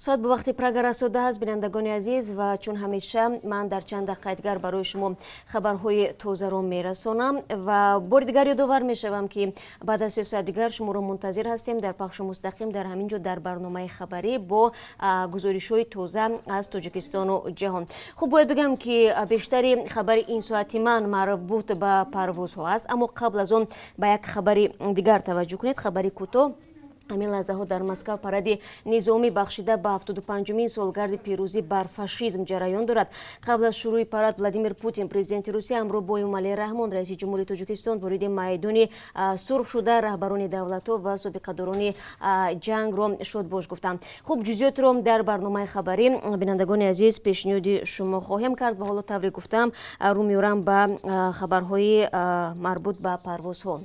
Соат бо вақти Прага расода аст, бинандагони азиз, ва чун ҳамеша ман дар чанд дақиқаи дигар барои шумо хабарҳои тозаро мерасонам ва бори дигар ёдовар мешавам, ки баъд аз 3 соат дигар шуморо мунтазир ҳастем дар пахши мустақим дар ҳамин ҷо, дар барномаи хабарӣ бо гузоришҳои тоза аз Тоҷикистону ҷаҳон. Хуб, бояд бигӯям, ки бештари хабари ин соати ман марбут ба парвозҳо аст, аммо қабл аз он ба як хабари дигар таваҷҷӯҳ кунед. Хабари кӯтоҳ: ҳамин лаҳзаҳо дар Москав паради низомӣ, бахшида ба 75-умин солгарди пирӯзӣ бар фашизм, ҷараён дорад. Қабл аз шурӯи парад Владимир Путин, президенти Русия, ҳамроҳ бо Эмомалӣ Раҳмон, раиси ҷумҳури Тоҷикистон, вориди майдони сурх шуда, раҳбарони давлатҳо ва собиқадорони ҷангро шодбош гуфтанд. Хуб, ҷузъиётро дар барномаи хабарӣ, бинандагони азиз, пешниҳоди шумо хоҳем кард. Ва ҳоло, тавре гуфтам, рӯ меорам ба хабарҳои марбут ба парвозҳо.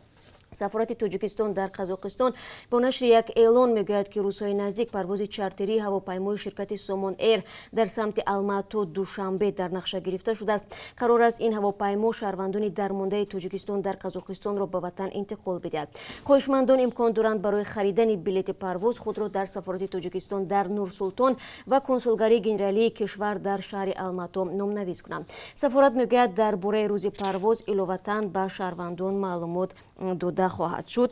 Сафорати Тоҷикистон дар Қазоқистон бо нашри як эълон мегӯяд, ки рӯзҳои наздик парвози чартерии ҳавопаймои ширкати Сомон Эйр дар самти Алмато, Душанбе дар нақша гирифта шудааст. Қарор аст, ин ҳавопаймо шаҳрвандони дармондаи Тоҷикистон дар Қазоқистонро ба ватан интиқол бидиҳад. Хоҳишмандон имкон доранд барои харидани билети парвоз худро дар сафорати Тоҷикистон дар Нурсултон ва консулгарии генералии кишвар дар шаҳри Алмато номнавис кунанд. Сафорат мегӯяд, дар бораи рӯзи парвоз иловатан ба шаҳрвандон маълумот дода хоҳад шуд.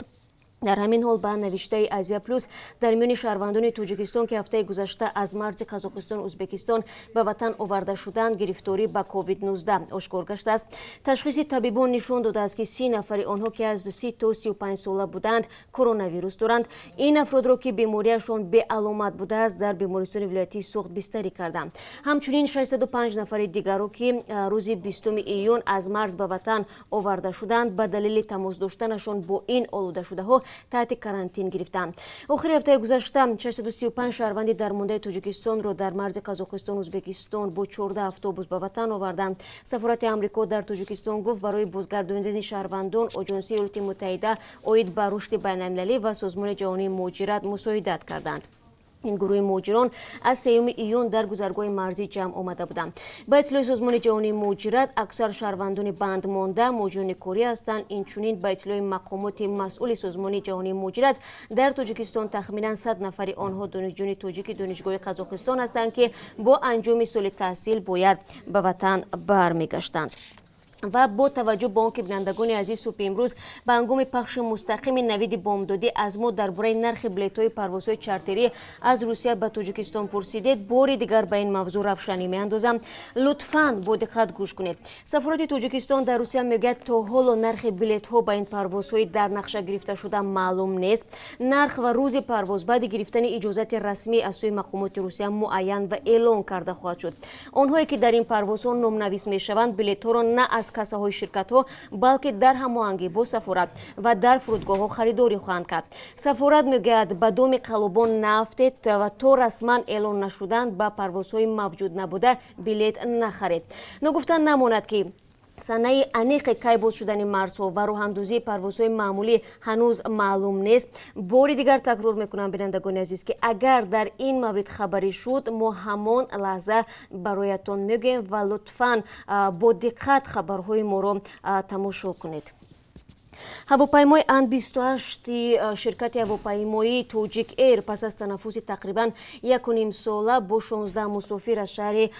Дар ҳамин ҳол, ба навиштаи Азия Плюс, дар миёни шаҳрвандони Тоҷикистон, ки ҳафтаи гузашта аз марзи Қазоқистон, Ӯзбекистон ба ватан оварда шуданд, гирифторӣ ба COVID-19 ошкор гаштааст. Ташхиси табибон нишон додааст, ки 30 нафари онҳо, ки аз 30 то 35 сола буданд, коронавирус доранд. Ин афродро, ки бемориашон беаломат будааст, дар бемористони вилоятии Суғд бистарӣ карданд. Ҳамчунин 605 нафари дигарро, ки рӯзи 20 июн аз марз ба ватан оварда шуданд, ба далели тамос доштанашон бо ин олудашудаҳо таҳти карантин гирифтанд. Охири ҳафтаи гузашта 635 шаҳрванди дармондаи Тоҷикистонро дар марзи Қазоқистон, Ӯзбекистон бо 14 автобус ба ватан оварданд. Сафорати Амрико дар Тоҷикистон гуфт, барои бозгардонидани шаҳрвандон Оҷонсии Иёлоти Муттаҳида оид ба рушди байналмилалӣ ва Созмони ҷаҳонии муҳоҷират мусоидат карданд. Ин гурӯҳи муҳоҷирон аз 3 июн дар гузаргоҳи марзӣ ҷамъ омада буданд. Ба иттилои Созмони ҷаҳонии муҳоҷират, аксар шаҳрвандони бандмонда муҳоҷирони корӣ ҳастанд. Инчунин, ба иттилои мақомоти масъули Созмони ҷаҳонии муҳоҷират дар Тоҷикистон, тахминан 100 нафари онҳо донишҷӯёни тоҷики донишгоҳи Қазоқистон ҳастанд, ки бо анҷоми соли таҳсил бояд ба ватан бармегаштанд. Ва бо таваҷҷӯҳ ба он ки, бинандагони азиз, субҳи имрӯз ба ҳангоми пахши мустақими Навиди бомдодӣ аз мо дар бораи нархи билетҳои парвозҳои чартерӣ аз Русия ба Тоҷикистон пурсидед, бори дигар ба ин мавзӯъ равшанӣ меандозам. Лутфан бо диққат гӯш кунед. Сафорати Тоҷикистон дар Русия мегӯяд, то ҳоло нархи билетҳо ба ин парвозҳои дар нақша гирифташуда маълум нест. Нарх ва рӯзи парвоз баъди гирифтани иҷозати расмӣ аз сӯи мақомоти Русия муайян ва эълон карда хоҳад шуд. Онҳое, ки дар ин парвозҳо номнавис мешаванд, билетҳоро на аз кассаҳои ширкатҳо, балки дар ҳамоҳангӣ бо сафорат ва дар фурудгоҳҳо харидорӣ хоҳанд кард. Сафорат мегӯяд, ба доми қаллобон наафтед ва то расман эълон нашуданд ба парвозҳои мавҷуд набуда билет нахаред. Ногуфта намонад, ки санаи аниқи кай боз шудани марзҳо ва роҳандозии парвозҳои маъмулӣ ҳанӯз маълум нест. Бори дигар такрор мекунам, бинандагони азиз, ки агар дар ин маврид хабарӣ шуд, мо ҳамон лаҳза бароятон мегӯем ва лутфан бо диққат хабарҳои моро тамошо кунед. Ҳавопаймои Ан-28 ширкати ҳавопаймоии Тоҷик Эйр пас аз танаффуси тақрибан 1,5 сола бо 16 мусофир аз шаҳри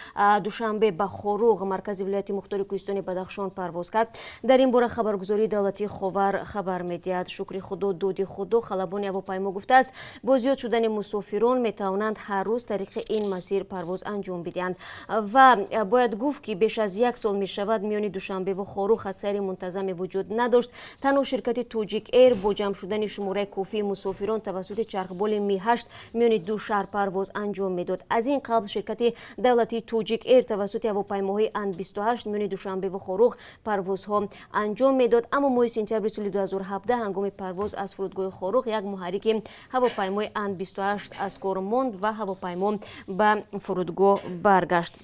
Душанбе ба Хоруғ, маркази вилояти мухтори кӯҳистони Бадахшон, парвоз кард. Дар ин бора хабаргузории давлатии Ховар хабар медиҳад. Шукри Худо, доди Худо, халабони ҳавопаймо гуфтааст, бо зиёд шудани мусофирон метавонанд ҳар рӯз тариқи ин масир парвоз анҷом бидиҳанд. Ва бояд гуфт, ки беш аз як сол мешавад, миёни Душанбеву Хоруғ хатсайри мунтазаме вуҷуд надошт. Танҳо ширкати Тоҷик Эйр бо ҷамъ шудани шумораи кофии мусофирон тавассути чархболи Ми-8 миёни ду шаҳр парвоз анҷом медод. Аз ин қабл ширкати давлатии Тоҷик Эйр тавассути ҳавопаймоҳои Ан-28 миёни Душанбеву Хоруғ парвозҳо анҷом медод, аммо моҳи сентябри соли 2017 ҳангоми парвоз аз фурудгоҳи Хоруғ як муҳаррики ҳавопаймои Ан-28 аз кор монд ва ҳавопаймо ба фурудгоҳ баргашт.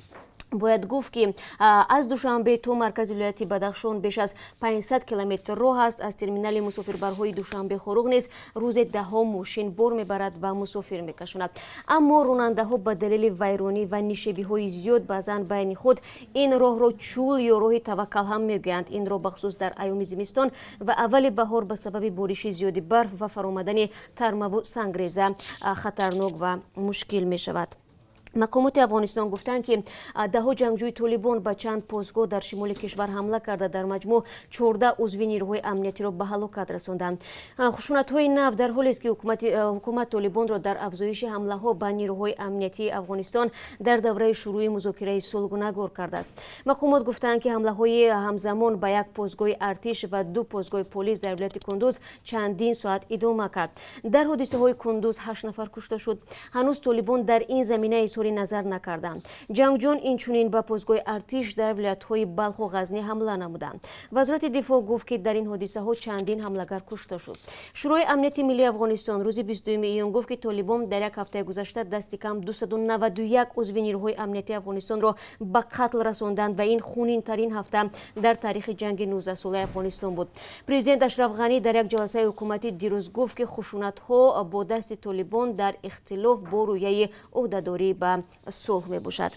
Бояд гуфт, ки аз Душанбе то маркази вилояти Бадахшон беш аз 500 километр роҳ аст. Аз терминали мусофирбарҳои Душанбе Хоруғ низ рӯзе даҳҳо мошин бор мебарад ва мусофир мекашонад. Аммо ронандаҳо ба далели вайронӣ ва нишебиҳои зиёд баъзан байни худ ин роҳро чӯл ё роҳи таваккал ҳам мегӯянд. Ин роҳ бахусус дар айёми зимистон ва аввали баҳор ба сабаби бориши зиёди барф ва фаромадани тармаву сангреза хатарнок ва мушкил мешавад. Мақомоти Афғонистон гуфтанд, ки даҳҳо ҷангҷӯи Толибон ба чанд постгоҳ дар шимоли кишвар ҳамла карда, дар маҷмӯъ 14 узви нирӯҳои амниятиро ба ҳалокат расонданд. Хушунатҳои нав дар ҳолест, ки ҳукумат Толибонро дар афзоиши ҳамлаҳо ба нирӯҳои амниятии Афғонистон дар давраи шурӯи музокираи сулҳ гунаҳгор кардааст. Мақомот гуфтанд, ки ҳамлаҳои ҳамзамон ба як постгоҳи артиш ва ду постгоҳи полис дар вилояти Кундуз чандин соат идома кард. Дар ҳодисаҳои Кундуз ҳашт нафар кушта шуд. Ҳанӯз Толибон дар ин замина изҳори назар накарданд. Ҷангҷӯён инчунин ба постгоҳи артиш дар вилоятҳои Балху Ғазни ҳамла намуданд. Вазорати дифоъ гуфт, ки дар ин ҳодисаҳо чандин ҳамлагар кушта шуд. Шӯрои амнияти миллии Афғонистон рӯзи 22 июн гуфт, ки Толибон дар як ҳафтаи гузашта дасти кам 291 узви нирӯҳои амниятии Афғонистонро ба қатл расонданд ва ин хунинтарин ҳафта дар таърихи ҷанги 19-солаи Афғонистон буд. Президент Ашраф Ғанӣ дар як ҷаласаи ҳукуматӣ дирӯз гуфт, ки хушунатҳо бо дасти Толибон дар ихтилоф бо рӯяи ӯҳдадорӣ ба сулҳ мебошад.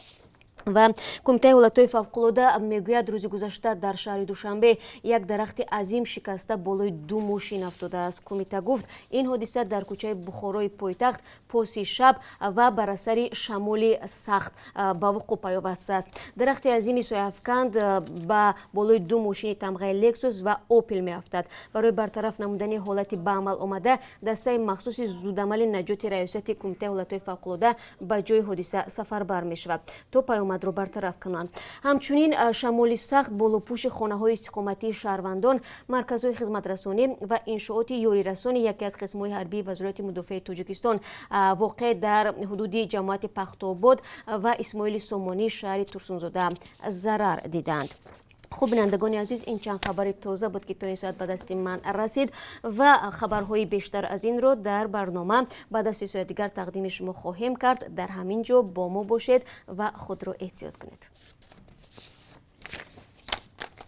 Ва Кумитаи ҳолатҳои фавқулода мегӯяд, рӯзи гузашта дар шаҳри Душанбе як дарахти азим шикаста болои ду мошин афтодааст. Кумита гуфт, ин ҳодиса дар кӯчаи Бухорои пойтахт поси шаб ва бар асари шамоли сахт ба вуқӯъ пайвастааст. Дарахти азими сояафканд ба болои ду мошини тамғаи Лексус ва Опел меафтад. Барои бартараф намудани ҳолати ба амал омада дастаи махсуси зудамали наҷоти раёсати Кумитаи ҳолатҳои фавқулода ба ҷои ҳодиса сафарбар мешавад, то паёмадро бартараф кунанд. Ҳамчунин шамоли сахт болопӯши хонаҳои истиқоматии шаҳрвандон, марказҳои хизматрасонӣ ва иншооти ёрирасони яке аз қисмҳои ҳарбии Вазорати мудофиаи Тоҷикистон, воқеъ дар ҳудуди ҷамоати Пахтобод ва Исмоили Сомонӣ шаҳри Турсунзода зарар диданд. Хуб, бинандагони азиз, ин чанд хабари тоза буд, ки то ин соат ба дасти ман расид, ва хабарҳои бештар аз инро дар барнома баъд аз 3 соат дигар тақдими шумо хоҳем кард. Дар ҳамин ҷо бо мо бошед ва худро эҳтиёт кунед.